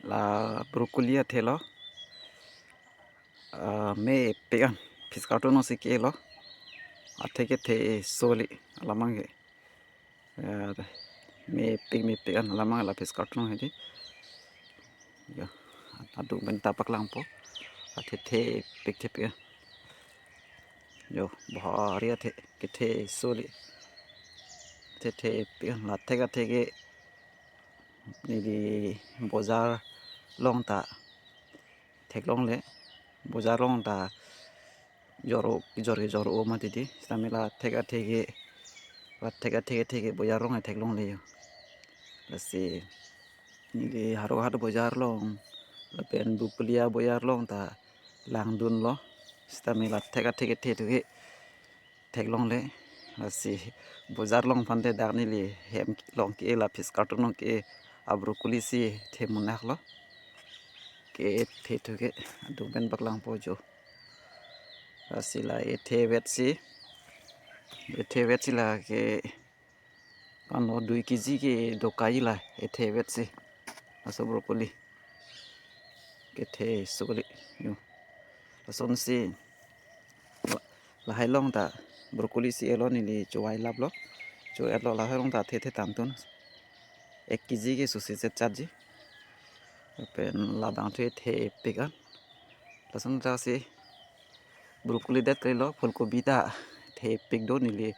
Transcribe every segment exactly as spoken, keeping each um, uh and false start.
La broccoli athe lo. Ah, mepik an. Fish carton si ke lo. Athe kethe soli. Alamang ke. Eh, mepik mepik an. Alamang la fish carton hedi. Yo. Adung pen ta paklangpo. Athe thepik thepik an. Yo, bahari athe kethe soli. Athe thepik an. La thek athe ke neli bojar along ta theklongle, bojar along ta jor-o, jor-o, jor-o mati di, sitame la thek athe ke, la thek athe ke, thek ke bojar along theklongle yo. Lasi neli Howraghat bojar along, lapen Bokolia bojar along ta langdunlo, sitame la thek athe kethe thu ke theklongle. Lasi bojar along aphan te dak neli hem along ke la fish carton along ke a broccoli si themunak lo. Kethe thu ke adung pen paklangpo jo. Lasi la ethe vet si, ethe vet si la ke ano dui kg ke dokai la ethe vet si. Laso broccoli kethe soli yo. Lasonsi la-, lahai along ta broccoli si elo neli chowai laplo. Chowai lo lahai along ta thethe tangtun. Ek kg ke susi chetchatji. Pen labang thu thepik an. Lason ta si broccoli det kalilo, phulkobi ta thepik do neli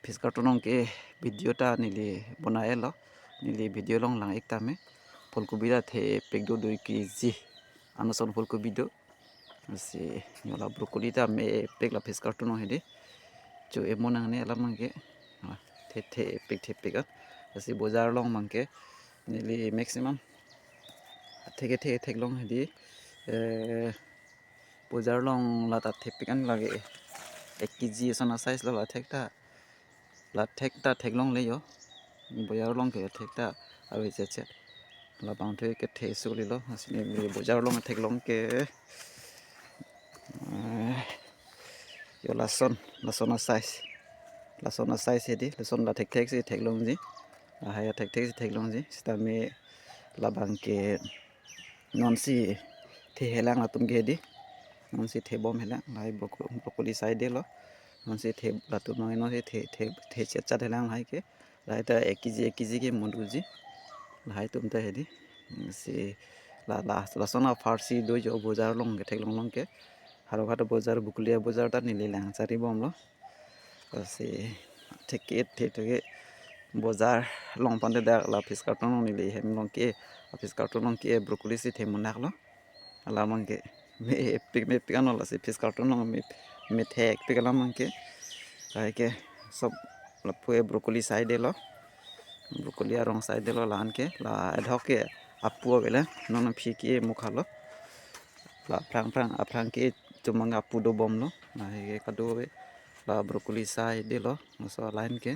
fish carton along ke video ta neli bonai lo, neli video along lang-ik tame. Phulkobi ta thepik do dui kg. Ano ason phulkobi do. Lasi yo la broccoli ta mepik la fish carton along hedi. Cho-e mo nangne alamang ke. Ah, the thepik thepik an. Lasi bojar along abang ke neli maximum athe kethe theklong hedi. Eh, bojar along la ta thepik an lake. Ek kg ason a size lo la thek ta. La thek ta theklongle yo. Bojar along ke thek ta ave chetchet. Labang thu kethe solilo. Lasi neli bojar along theklong ke, eh, yo lason, lason a size. Lason a size hedi, lason la thekthek si theklongji. Lahai thekthek si theklongji. Sitame labang ke nonsi thehelang latum ke hedi. Nonsi thebom helang, lahai broko-, broccoli si delo. Nonsi the latum nang nonsi the, the, thechetchat helang lahai ke. Lahai ta ek kg, ek kg ke mo doji. Lahai atum ta hedi. Si la, la, lason apharsi do jo bojar along ke theklong along ke. Howraghat bojar, Bokolia bojar ta neli lang chari bomlo. Lasi thek kethe thu ke bojar along aphan te dak la fish carton along neli hem along ke, fish carton along ke broccoli si themunak lo. Alamang ke mepik mepik ano lasi fish carton along me, methekpik alamang ke. Lahai ke sob lapu e broccoli si delo. Broccoli arong si delo la-an ke. La adhok ke apu avelo. Non aphi ke mukha lo. La aphrang aphrang, aphrang ke chomang apu dobomlo. Lahai ke kadokave la broccoli si delo. Laso line ke.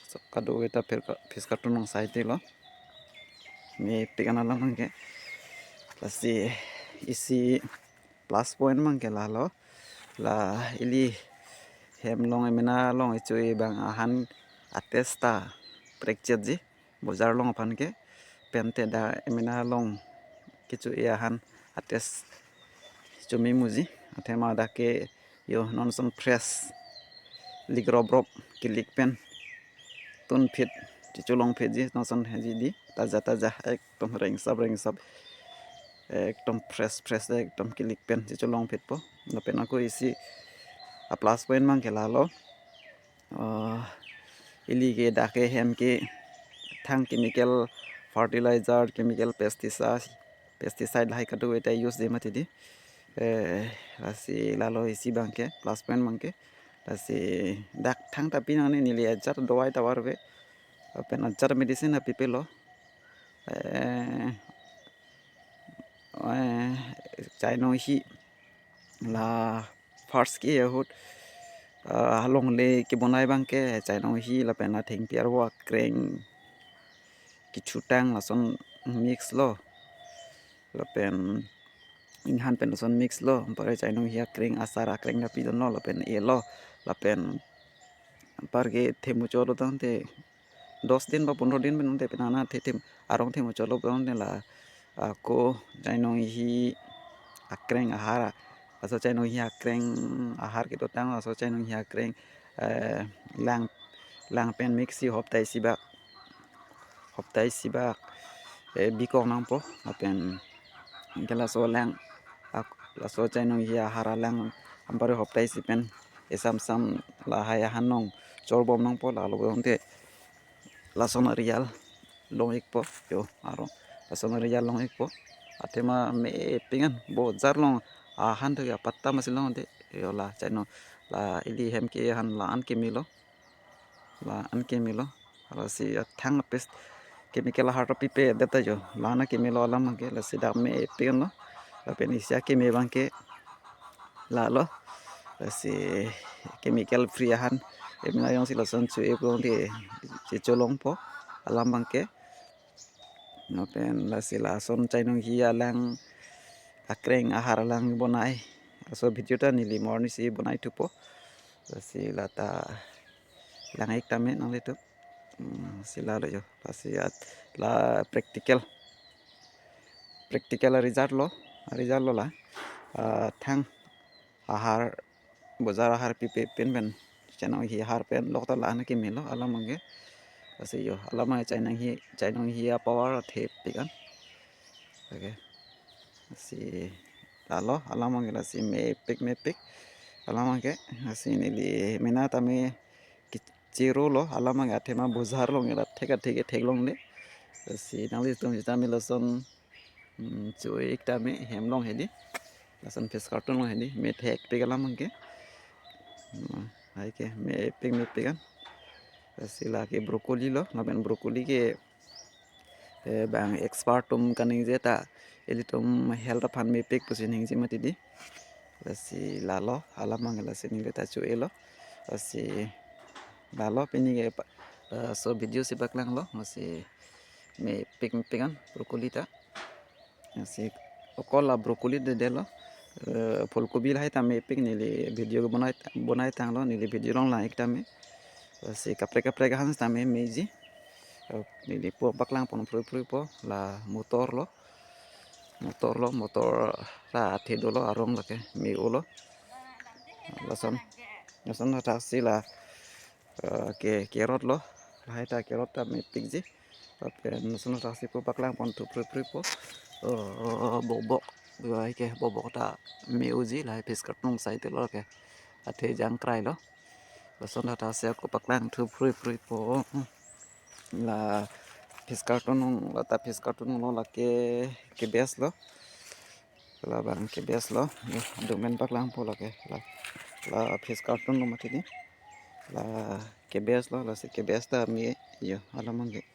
So, kadokave ta per ka, fish carton along si delo. Mepik an alamang ke. Lasi isi plus point abang ke lalo. La ili hem along emena along echo-e abang ahan a-taste ta prekchetji. Bojar along aphan ke. Pen te dak emena along kecho-e ahan a-taste chomemuji. Athema dak ke yo non ason fresh, lik rop rop, kelik pen tunphit, checholongphitji, non ason heji di, taja taja, ekdom rengsap rengsap, ekdom fresh fresh, ekdom kelik pen checholongphitpo. Lapen ako isi a plus point abang ke lalo. Ah, ili ke dak ke hem ke thang chemical fertilizer, chemical pesticide, pesticide lahai kadokave ta use de mati di. Eh, lasi lalo isi abang ke, plus point abang ke. Lasi dak thangta pinangne neli ajat dawai ta varve. Lapen ajat medicine ta pipelo. Eh, eh, chainong hi la first ke ahut, ah, alongle kebonai abang ke chainong hi lapen la thengpi arvo akreng kechutang lason mix lo. Lapen inghan pen lason mix lo. Anpar ke chainong hi akreng, asar akreng ta pidunlo lapen elo. Lapen anpar ke themuchotlo tangte dos din ba pondro din pen tangte penang na the, them, arong themuchotlo tangte la Ako chainong hi akreng ahar, laso chainong hi akreng ahar kedotang, laso chainong hi akreng, eh, lang, lang pen mixi hopta isi bak, hopta isi bak, eh, bikok nangpo, lapen ke laso lang, ak-, laso chainong hi ahar alang, ampari hopta isi pen, esam sam lahai ahan nong chorbom nangpo, lalo bonte lason a-result long-ikpo, yo, aro, lason a-result long-ikpo. Athema mepik an, bojar along ahan thek apatta masi longde, yo, la chainong, la ili hem ke ahan la-an kemelo, la-an kemelo, lasi athang pes chemical ahar pipe deta yo, la-an kemelo alam abangke, lasi dak mepik anlo, lapen isi akeme abangke lalo, lasi chemical free ahan, emina jongsi lason cho-e pulote checholongpo alam abangke. Lapen lasi lason chainong hi alang akreng ahar alang bonai, laso video ta neli morning si bonai thupo, lasi lata lang-ik tame nanglitum. Hmm, si lalo yo, lasi at la practical, practical a-result lo, a-result lo la, ah, thang ahar, bojar ahar pipe pen pen, chainong hi ahar pen lokta la-an kemelo alam abangke. Lasi yo, alam abangke chainong hi, chainong hi a-power athepik an. Okay. Lasi lalo alam abangke, lasi mepik mepik alam abangke, lasi neli mena tame ke-, chirolo alam abangke, athema bojar along la thek athek theklongle. Lasi nanglitum sitame lason, hmm, cho-ik tame hem along hedi, lason face carton along hedi, methekpik alam abangke. Hmm, hai ke mepik mepik an. Lasi lake broccoli lo, lapen broccoli ke, eh, bang expert atum kaningje ta, ilitum health aphan mepik pusi ningje mati di. Lasi lalo alam abangke, lasi neli ta cho-elo. Lasi lalo pini ke pa-, eh, laso video si paklanglo, lasi mepik mepik an broccoli ta. Lasi okol la broccoli de delo, eh, phulkobi lahai ta mepik, neli video bonai, bonai tanglo, neli video along lang-ik tame. Lasi kaprek kaprek ahan tame meji. Eh, neli pu paklangpon phrui phrui po, la motor lo. Motor lo, motor ta athe dolo, arong lake me-o lo. Lason, lason thaksi la, eh, ke, carrot lo, lahai ta carrot ta mepikji. Lapen lason thaksi pu paklangpon thu phrui phrui po. Eh, bobok, lahai ke bobok ta me-oji, lahai face carton along sai te lo ke. Athe jangkrai lo. Lason thaksi ako paklang thu phrui phrui po. La face carton along, lata face carton along lo, lake cabbage lo. Labang cabbage lo. Yo, domen paklangpo lake. La, la face carton along mati di. La cabbage lo, lasi cabbage ta me, yo, alam abangke.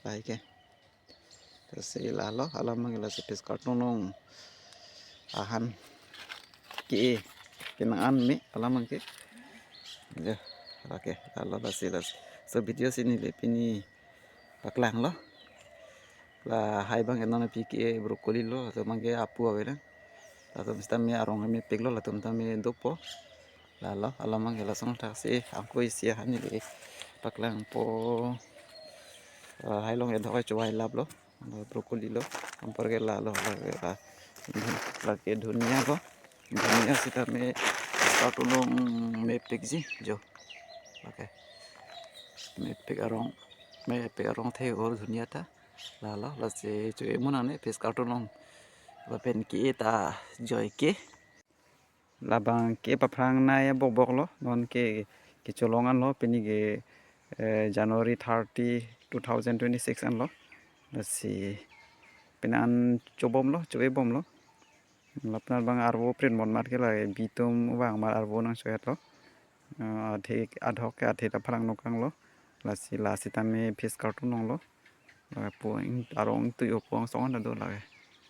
Lahai ke. Lasi lalo alam abangke, lasi face carton along ahan ke, kenang an me alam abangke. Yo, okay, lalo lasi, lasi. So video si neli pini paklanglo. Lahai abangke non pi ke broccoli lo, latum abangke apu avelang. Latum sitame arong mepik lo, latum tame dopo. Lalo alam abangke, lason thaksi ako isi ahan neli paklangpo. Eh, hai along edhok cho-ai lap lo. Broccoli lo. Ampar ke lalo, lake la, lake dhunia lo. Dhunia sitame face carton along mepikji, yo. Okay. Mepik arong, mepik arong the-o dhunia ta. Lalo, lasi cho-e mo nangne face carton along. Lapen ke ta joike. Labang ke paphrang nai bok bok lo, non ke, kecholong anlo, pini ke, eh, January thirty, two thousand twenty-six anlo. Lasi pini an chobom lo, cho-e bom lo. Lapen abang arvo prin mon mat ke la, bitum vang mar arvo nangcho-et lo. Eh, adhe, adhok ke adhe ta phrang nokang lo. Lasi, lasi tame face carton along lo. La pu-ang arong tui o pu-angsong an ta do lake.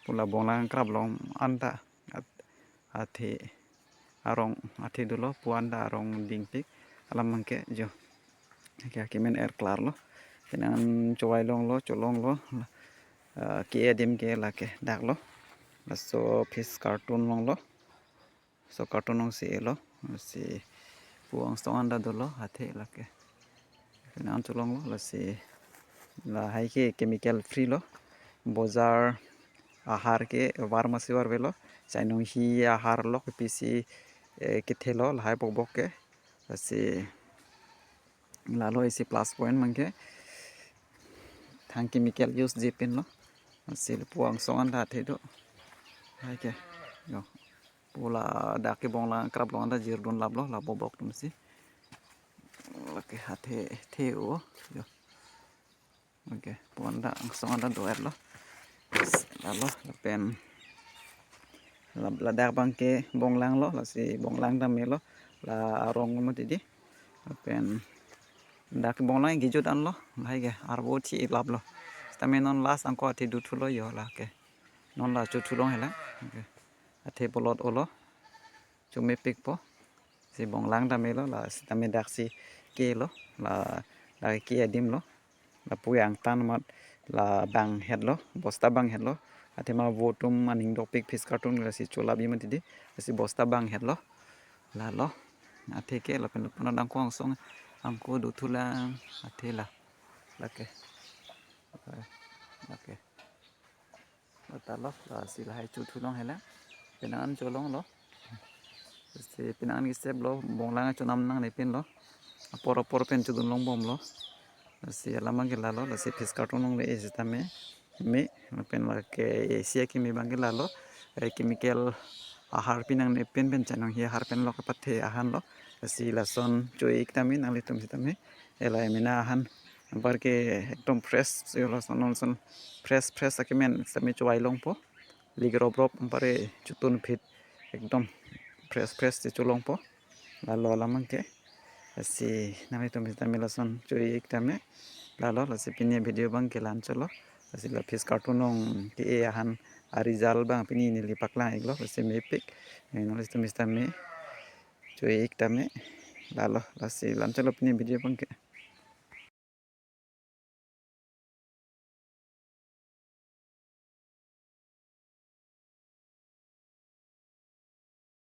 Pu la bonglang krap long an ta at-, athe arong athe dolo, pu an ta arong dingpik alam abangke, yo. Ke kemen er klar lo. Pini an cho-ai longlo, cholong lo. Eh, ke adim ke lake dak lo. Laso face carton along lo. So carton along si elo, si pu-angsong an ta dolo, athe lake. Pini an cholong lo, lasi lahai ke chemical free lo. Bojar ahar ke var masi varvelo. Chainong hi ahar lok pisi, eh, kethelo lahai bokbok ke. Lasi lalo isi plus point abangke. Thang chemical use ji pinlo. Lasi lapu angsong anta athe do. Hai ke. Yo. Pu ladak ke bonglang krap long anta jirdun laplo, la bobok atumsi. Lake athe, the o. Yo. Okay, pu anta angsong anta do-etlo. Lalo, lapen la, ladak abangke bonglanglo, lasi bonglang damelo, la arong mati di. Lapen dak bonglang kejut anlo, lahai ke arvo thi laplo. Sitame non last angko athe dothulo yo lake. Non la chothu long hela. Okay. Athe bolot olo. Chomepikpo. Si bonglang damelo, la sitame daksi kelo, la, la ke adim lo. Lapu angtan amat la bang hetlo, bosta bang hetlo. Athema vo atum aning dopik fish carton lasi cholap ji mati di. Lasi bosta bang hetlo. Lalo. Athe ke lapen lapu anat angko angsong angko dothulang athe la. Lake. Lake. Lata lo, lasi lahai chothu long hela. Penang an cholonglo. Lasi penang an ke step lo, bonglang chonam nangne pinlo. Apor apor pen chodun longbomlo. Lasi alam abangke lalo, lasi fish carton longle sitame. Me, lapen lake isi akimi abangke lalo. Eh, chemical ahar pi nangne pin pen chainong hi ahar pen lok pathe ahan lo. Lasi lason cho-ik tame nanglitum sitame. Ela emena ahan. Anparke ekdom fresh, si lason non son fresh, fresh akemen sitame chowai longpo. Lik rop rop anpar chotun phit ekdom fresh, fresh si cholongpo. Lalo alam abangke. Lasi nanglitum sitame lason cho-ik tame. Lalo lasi pini video abangke la-anchotlo. Lasi la fish carton along ke-e ahan a-result abang pini neli paklang-iklo. Lasi mepik. Eh, nanglitum sitame cho-ik tame. Lalo lasi la-anchotlo pini video abangke.